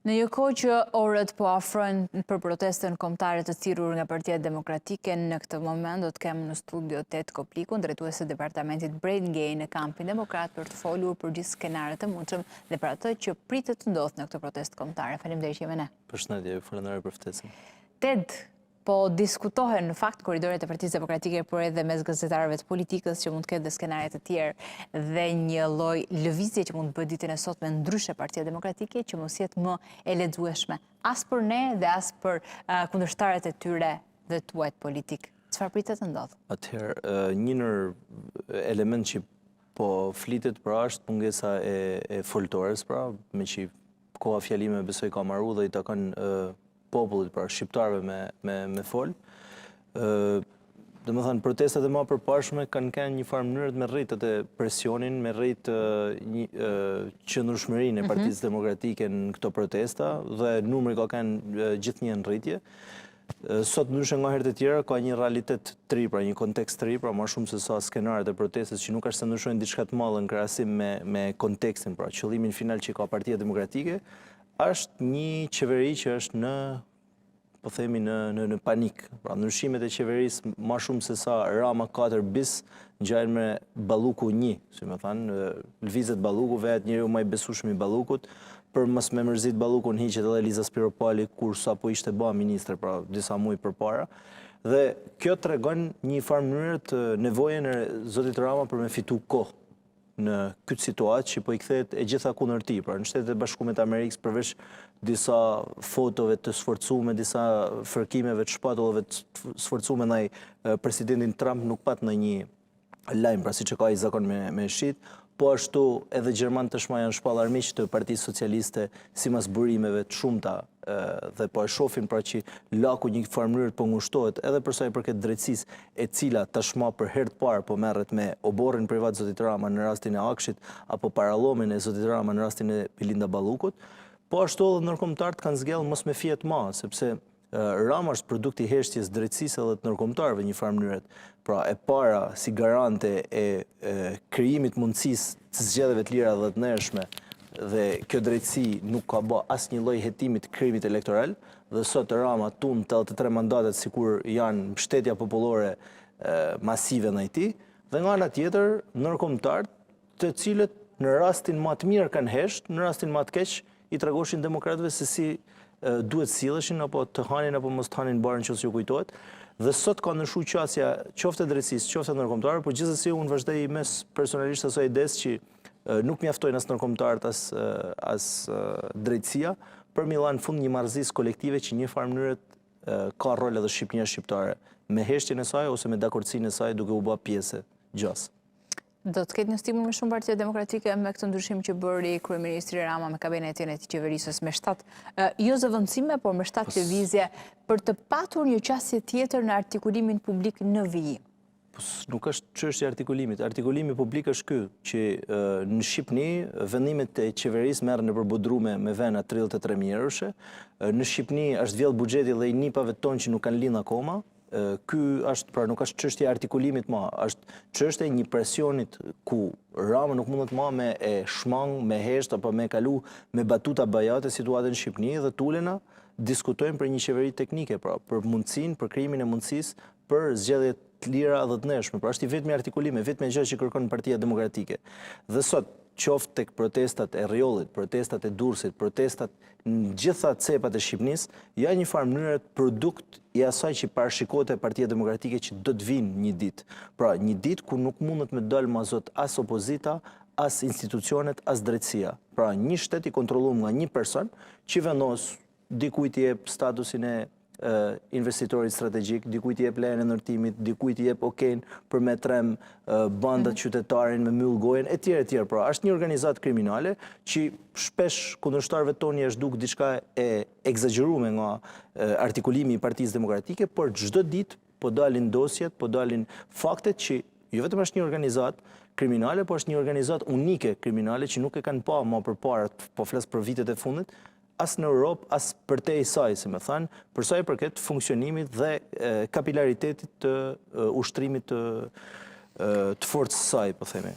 Në një kohë që orët po afrojnë për protestën kombëtare të thirrur nga Partia Demokratike, në këtë moment do të kem në studio Ted Koplikun, drejtues të departamentit Brain Gain në kampin demokrat për të folur për gjithë skenarët e mundshëm dhe për atë që pritet të ndodhë në këtë protestë kombëtare. Faleminderit që je me ne. Përshëndetje, ju falenderoj për ftesën. Ted, po diskutohen në fakt korridoret e Partisë Demokratike, por edhe mes gazetarëve të politikës që mund të ketë dhe skenare të tjerë dhe një lloj lëvizje që mund të bëjë ditën e sotme ndryshe Partia Demokratike që mos jetë më e lexueshme as për ne dhe as për kundërshtarët e tyre dhe tuajt politik. Çfarë pritet të ndodhë? Atëherë, një ndër element që po flitet pra është mungesa e, e foltores, pra, meqë koha fjalime besoj ka maru dhe i takon popullit, pra shqiptarëve me, me, me fol. Ë domethënë, protestat e ma përparshme kanë qenë një farë mënyrë me rritë atë presionin, me rritë një qëndrueshmërinë e mhm. Partisë Demokratike në këto protesta dhe numri ka qenë gjithnjë në rritje. Sot ndryshe nga herët e tjera ka një realitet të ri, pra një kontekst të ri, pra ma shumë se sa skenarët e protestës që nuk është se ndryshojnë diçka të madhe në krahasim me me kontekstin, pra qëllimin final që ka Partia Demokratike, është një qeveri që është në po themi në në në panik. Pra ndryshimet e qeverisë ma shumë se sa Rama 4 bis ngjajnë me Balluku 1, si me thanë, lëvizet Balluku, vehet njeriu ma i besueshëm i Ballukut, për mos me mërzit Ballukun hiqet edhe Eliza Spiropali kur sapo ishte ba ministre, pra disa muaj përpara. Dhe kjo tregon një farë mënyrë të nevojën e zotit Rama për me fitu kohë në këtë situatë që po i kthehet e gjitha kundër tij. Pra në Shtetet e Bashkume të Amerikës përveç disa fotove të sforcume, disa fërkimeve të shpatullave të sforcume ndaj presidentin Trump nuk pat ndonjë lajm, pra siç e ka ai zakon me me shit, po ashtu edhe gjermanët tashmë janë shpallë armiq të Partisë Socialiste simas burimeve të shumta dhe po e shohin pra që laku një farë mënyrë po ngushtohet edhe për sa i përket drejtësisë e cila tashmë për herë të parë po merret me oborrin privat zotit Rama në rastin e AKSHI-t apo parallomin e zotit Rama në rastin e Belinda Ballukut, po ashtu edhe ndërkombëtarët kanë zgjedhur mos me fjet ma, sepse Rama është produkt i heshtjes drejtësisë edhe të ndërkombëtarëve një farë mënyre. Pra e para si garante e, e krijimit mundësisë të zgjedhjeve të lira dhe të ndershme dhe kjo drejtësi nuk ka bë asnjë lloj hetimi të krimit elektoral dhe sot Rama tund 83 mandatet sikur janë mbështetja popullore masive ndaj tij dhe nga ana tjetër ndërkombëtarët të cilët në rastin ma të mirë kanë hesht, në rastin ma të keq i tregoshin demokratëve se si duhet silleshin apo të hanin apo mos të hanin bar në qoftë se ju kujtohet. Dhe sot ka ndryshu qasja qoftë e drejtësisë, qoftë e ndërkombëtarëve, por gjithsesi unë vazhdoj mes personalisht asaj idesë që nuk mjaftojnë as ndërkombëtarët as as drejtësia për me i dhanë fund një marrëzisë kolektive që një farë mënyre ka rol edhe Shqipënia shqiptare me heshtjen e saj ose me dakordësinë e saj duke u bë pjesë e gjasë. Do të ketë një stimul më shumë Partia Demokratike me këtë ndryshim që bëri kryeministri Rama me kabinetin e tij qeverisës me 7, jo zëvendësime, por me 7 lëvizje për të patur një qasje tjetër në artikulimin publik në vijim. Po, nuk është çështja e artikulimit. Artikulimi publik është ky, që në Shqipni vendimet e qeverisë merren nëpër bodrume me vena 33.000 euroshe. Në Shqipni është vjedh buxheti dhe i nipave tonë që nuk kanë lind akoma. Ky është, pra nuk është çështje e artikulimit ma, është çështje e një presionit ku Rama nuk mundet ma me e shmang, me hesht apo me kalu me batuta bajate situatën në Shqipni dhe t'ulena diskutojmë për një qeveri teknike, pra për mundësinë, për krijimin e mundësisë për zgjedhje të lira dhe të ndershme. Pra është i vetmi artikulim, e vetmja gjë që kërkon Partia Demokratike. Dhe sot qoftë tek protestat e Rrjollit, protestat e Durrësit, protestat në gjitha cepat e Shqipnisë, janë një farë mënyre produkt i asaj që parashikonte Partia Demokratike që do të vinë një ditë. Pra, një ditë ku nuk mundet me dalë ma zot as opozita, as institucionet, as drejtësia. Pra, një shtet i kontrollum nga një person që vendos dikujt i jep statusin e investitorit strategjik, dikujt i jep lejen e ndërtimit, dikujt i jep okejn për me trem bandat mhm. qytetarin me myll gojën etj etj. Pra, është një organizatë kriminale që shpesh kundërshtarëve tonë i është duk diçka e ekzagjeruar nga artikulimi i Partisë Demokratike, por çdo ditë po dalin dosjet, po dalin faktet që jo vetëm është një organizatë kriminale, po është një organizatë unike kriminale që nuk e kanë pa më përpara, po flas për vitet e fundit, as në Europë, as përtej saj, si me thanë, për sa i përket funksionimit dhe kapilaritetit të ushtrimit të të forcës së saj, po themi.